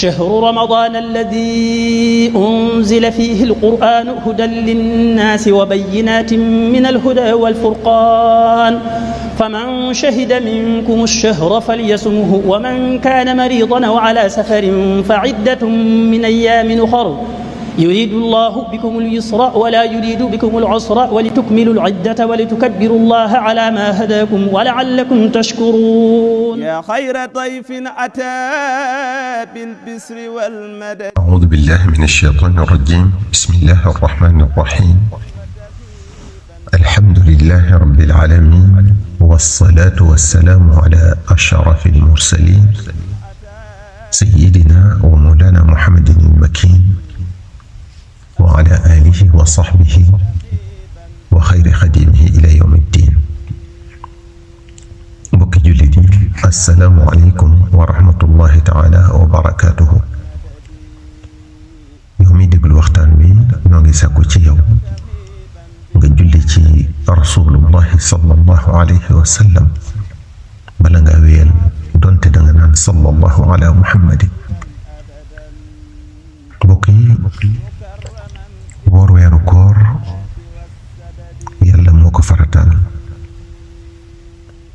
شهر رمضان الذي أنزل فيه القرآن هدى للناس وبينات من الهدى والفرقان فمن شهد منكم الشهر فليصمه ومن كان مريضا أو على سفر فعدة من أيام أخر يريد الله بكم اليسر ولا يريد بكم العسر ولتكملوا العدة ولتكبروا الله على ما هداكم ولعلكم تشكرون. يا خير ضيف أتى بالبسر والمدد. أعوذ بالله من الشيطان الرجيم. بسم الله الرحمن الرحيم. الحمد لله رب العالمين والصلاة والسلام على أشرف المرسلين سيدنا ومولانا محمد المكين وعلى آله وصحبه وخير خديمه إلى يوم الدين. mbokki jullit yi assalaamu aleykum wa rahmatullahi taala wa barakaatuhu. yow mi déglu waxtaan wi noo ngi sàkku ci yow nga julli ci rasulullahi sallallahu alayhi wa sallam bala nga wéyal donte danga naan sallallahu ala muhammadin. mbokk yi woor weeru koor yàlla moo ko farataal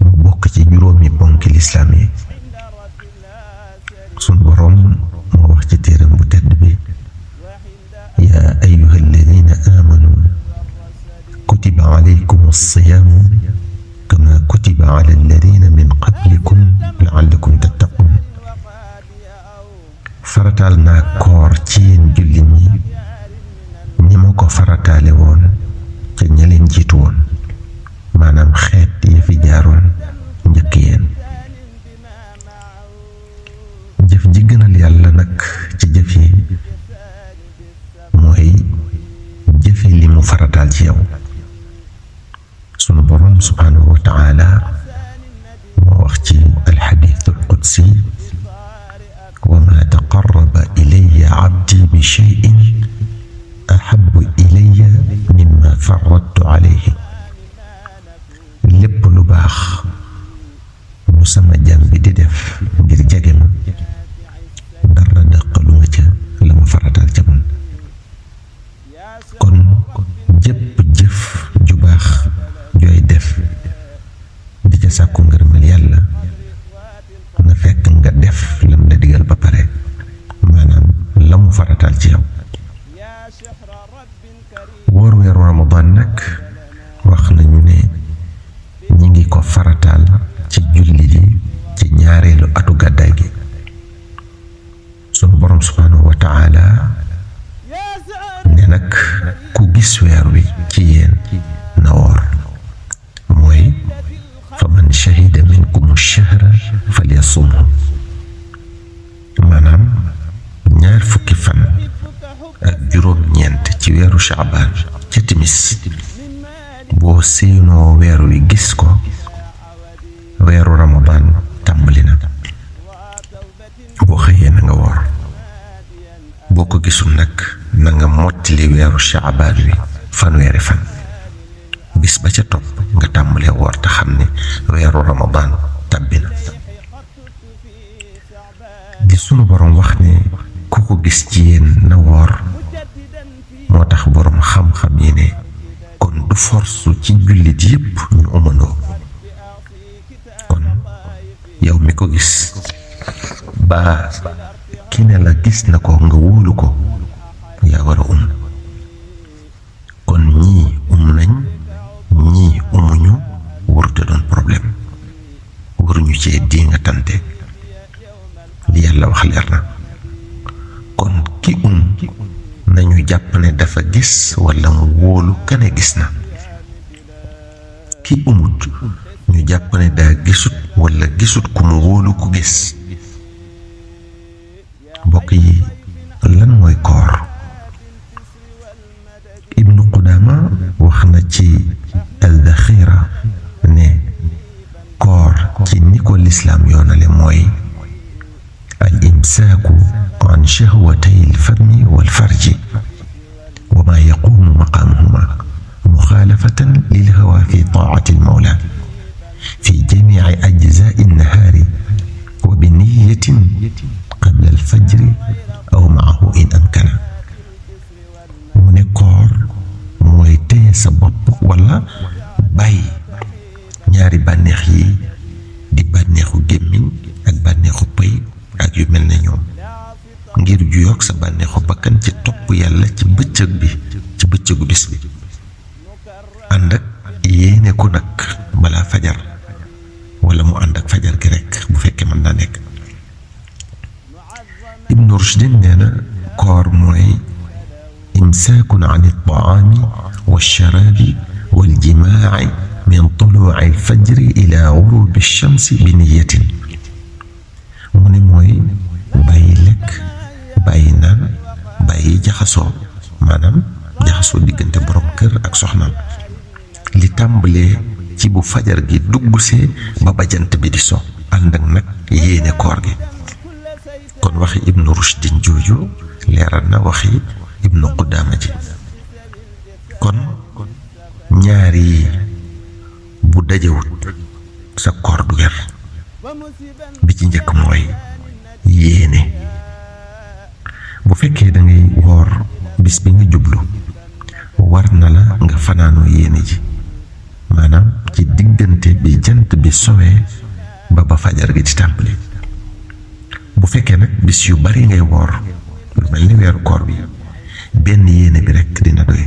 mu bokk ci juróomi ponki lislaam yi. sun boroom moo wax ci téeram bu tedd bi yaa ayyuha alladina amanu kutiba alaykum as-siyaamu kama kutiba ala alladina min qablikum la'allakum tattaqun. farataal naa koor ci yéen jullit ñi ni ma ko farataale woon ca ña leen jiitu woon, maanaam xeet yi fi jaaroon njëkk yéen. jëf ji gënal yàlla nag ci jëf yi mooy jëfe li mu farataal ci yow. sunu boroom subhaanahu wa taala moo wax ci alxadiis alqudsi wa ma taqarraba ilayya abdi bi shay'in ahabbu ilayya mimma faradtu alayhi. lépp lu baax lu sama jaam bi di def ngir jege ma dara dàqalu ma ca la ma farataal ca man. kon jëpp jëf ju baax jooy def di ca sàkku ngërëmal yàlla na fekk nga def lam la digal ba pare, maanaam la mu farataal ci yow. woor weeru Ramadan nag wax nañu ne ñi ngi ko farataal ci julli ji ci ñaareelu atu gàddaay gi. sunu borom subhaanahu wa taala ne nag ku gis weer wi ci yéen na woor, mooy fa man shahida minkum ash-shahra falyasumhu. maanaam ñaar fukki fan ak juróom-ñeent ci weeru Shaabaan ca timis boo séenoo weer wi gis ko, weeru Ramadan tàmbali na. boo xëyee na nga woor, boo ko gisul nag na nga mottali weeru Shaabaan wi fanweeri fan. bis ba ca topp nga tàmbalee woor te xam ne weeru Ramadan tàbbi na. di sunu borom wax ne ku ko gis ci yéen na woor, moo tax borom xam-xam yi ne kon du force ci jullit yépp ñu umandoo. kon yow mi ko gis ba ki ne la gis na ko nga wóolu ko, yaa war a kon ñii nañ ñii umuñu warute doon problème, waruñu cee di nga tante. li yàlla wax leer na. kon ki nañu jàpp ne dafa gis walla mu wóolu kane gis na. ki umut ñu jàpp ne daa gisut walla gisut ku mu wóolu ku gis. mbokk yi lan mooy koor? ibnu Qudaama wax na ci al-Daxiira ne koor ci ni ko lislaam yoonale mooy al imsaaku an shahwatay al-fami wal-farji wa ma yaqumu maqaamahuma muxaalafatan lil-hawa fi taa'ati al-mawla fi jamiici ajzaa'i an-nahaari wa bi niyyatin qabla al-fajri aw maahu in amkana mu ne koor mooy téye sa bopp wala bàyyi ñaari bànneex yi di bànneexu gémmiñ ak bànneexu pëy ak yu mel ne ñoom ngir juyoog sa bànneexu bakkan ci topp yàlla ci bëccëgu bis bi ànd ak yéene ko nag balaa fajar wala mu ànd ak fajar gi rekk bu fekkee mën naa nekk. Ibnu Rushdin nee na koor mooy imsaakun an at-ta'aami wash-sharaabi wal-jimaa'i min tuluu'i al-fajri ilaa ghuruubi ash-shamsi bi niyyatin mu ne mooy bàyyi lekk bàyyi naan bàyyi jaxasoo maanaam jaxasoo diggante borom kër ak soxnaam li tàmbalee ci bu fajar gi duggsee ba bajant bi di so ànd ak nag yéene koor gi. kon waxi Ibnu Rushdin jooju leeral na waxi Ibnu Qudaama ji. kon ñaari bu dajewut sa koor du wér bi ci njëkk mooy yéene. bu fekkee da ngay woor bis bi nga jublu war na la nga fanaanoo yéene ji maanaam ci diggante bi jant bi sowee ba fajar gi di tàmbali. bu fekkee nag bis yu bari ngay woor lu mel ni weeru koor bi benn yéene bi rekk dina doy.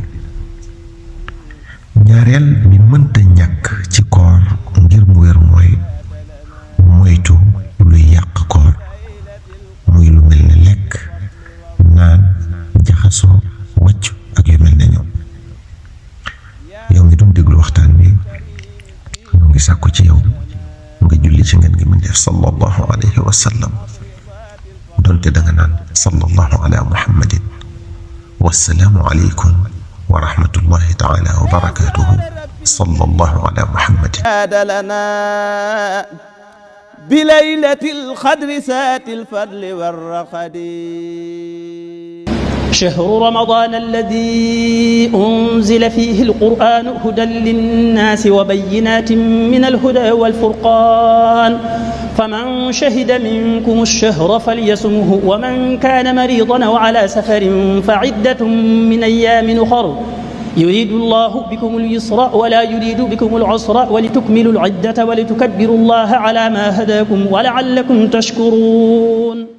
ñaareel mi mënta ñàkk ci koor ngir mu wér mooy moytu luy yàq koor muy lu mel ne lekk naan jaxasoo wàcc ak yu mel ne ñoom. yow ngi doon déglu waxtaan wi ñoo ngi sàkku ci yow nga julli ci ngeen ngi mindeef sallallahu alayhi wa sallam donte danga naan sallallahu ala muhammadin wassalaamu alaykum wa rahmatullahi taala wa barakatuhu sallallahu ala muhammadin بليلة القدر سات الفضل والرقد شهر رمضان الذي أنزل فيه القرآن هدى للناس وبينات من الهدى والفرقان فمن شهد منكم الشهر فليصمه ومن كان مريضا أو على سفر فعدة من أيام أخر يريد الله بكم اليسر ولا يريد بكم العسر ولتكملوا العدة ولتكبروا الله على ما هداكم ولعلكم تشكرون